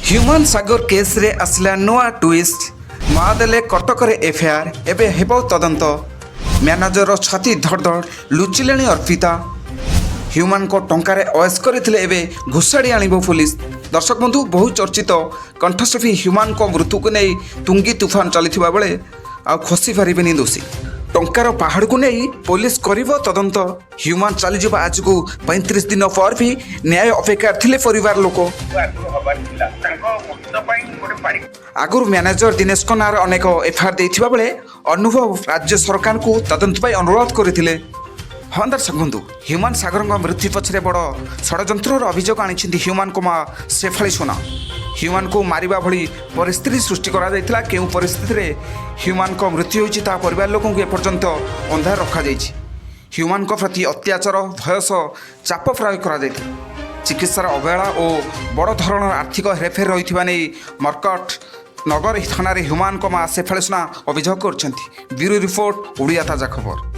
ହ୍ୟୁମାନ ସାଗର କେସ୍ରେ ଆସିଲା ନୂଆ ଟ୍ୱିଷ୍ଟ। ମା ଦେଲେ କଟକରେ ଏଫଆଇଆର୍, ଏବେ ହେବ ତଦନ୍ତ। ମ୍ୟାନେଜରର ଛାତି ଧଡ଼ ଧଡ଼, ଲୁଚିଲେଣି ଅର୍ପିତା। ହ୍ୟୁମାନଙ୍କ ଟଙ୍କାରେ ଅଏସ୍ କରିଥିଲେ, ଏବେ ଘୋଷାଡ଼ି ଆଣିବ ପୋଲିସ। ଦର୍ଶକ ବନ୍ଧୁ, ବହୁ ଚର୍ଚ୍ଚିତ କଣ୍ଠଶିଳ୍ପୀ ହ୍ୟୁମାନଙ୍କ ମୃତ୍ୟୁକୁ ନେଇ ତୁଙ୍ଗି ତୁଫାନ ଚାଲିଥିବା ବେଳେ ଆଉ ଖସି ପାରିବେନି ଦୋଷୀ। ଟଙ୍କାର ପାହାଡ଼କୁ ନେଇ ପୋଲିସ କରିବ ତଦନ୍ତ। ହ୍ୟୁମାନ ଚାଲିଯିବା ଆଜକୁ 35 ଦିନ ପରେ ବି ନ୍ୟାୟ ଅପେକ୍ଷାରେ ଥିଲେ ପରିବାର ଲୋକ। ଆଗରୁ ହବାର ଥିଲା ତାଙ୍କ ମୃତ୍ୟୁ ପାଇଁ ଗୋଟେ ପାଣି ଆଗରୁ ମ୍ୟାନେଜର ଦିନେଶଙ୍କ ନାଁରେ ଅନେକ ଏଫଆଇଆର୍ ଦେଇଥିବା ବେଳେ ଅନୁଭବ ରାଜ୍ୟ ସରକାରଙ୍କୁ ତଦନ୍ତ ପାଇଁ ଅନୁରୋଧ କରିଥିଲେ। ହଁ ଦର୍ଶକ ବନ୍ଧୁ, ହ୍ୟୁମାନ ସାଗରଙ୍କ ମୃତ୍ୟୁ ପଛରେ ବଡ଼ ଷଡ଼ଯନ୍ତ୍ରର ଅଭିଯୋଗ ଆଣିଛନ୍ତି ହ୍ୟୁମାନଙ୍କ ମା ଶେଫାଳି ସୁନା। ହ୍ୟୁମାନଙ୍କୁ ମାରିବା ଭଳି ପରିସ୍ଥିତି ସୃଷ୍ଟି କରାଯାଇଥିଲା। କେଉଁ ପରିସ୍ଥିତିରେ ହ୍ୟୁମାନଙ୍କ ମୃତ୍ୟୁ ହୋଇଛି, ତାହା ପରିବାର ଲୋକଙ୍କୁ ଏପର୍ଯ୍ୟନ୍ତ ଅନ୍ଧାର ରଖାଯାଇଛି। ହ୍ୟୁମାନଙ୍କ ପ୍ରତି ଅତ୍ୟାଚାର, ଭୟ ସହ ଚାପ ପ୍ରୟୋଗ କରାଯାଇଥିଲା। ଚିକିତ୍ସାର ଅବହେଳା ଓ ବଡ଼ ଧରଣର ଆର୍ଥିକ ହେରଫେର ରହିଥିବା ନେଇ ମର୍କଟ ନଗର ଥାନାରେ ହ୍ୟୁମାନଙ୍କ ମା ଶେଫାଳି ସୁନା ଅଭିଯୋଗ କରିଛନ୍ତି। ବ୍ୟୁରୋ ରିପୋର୍ଟ, ଓଡ଼ିଆ ତାଜା ଖବର।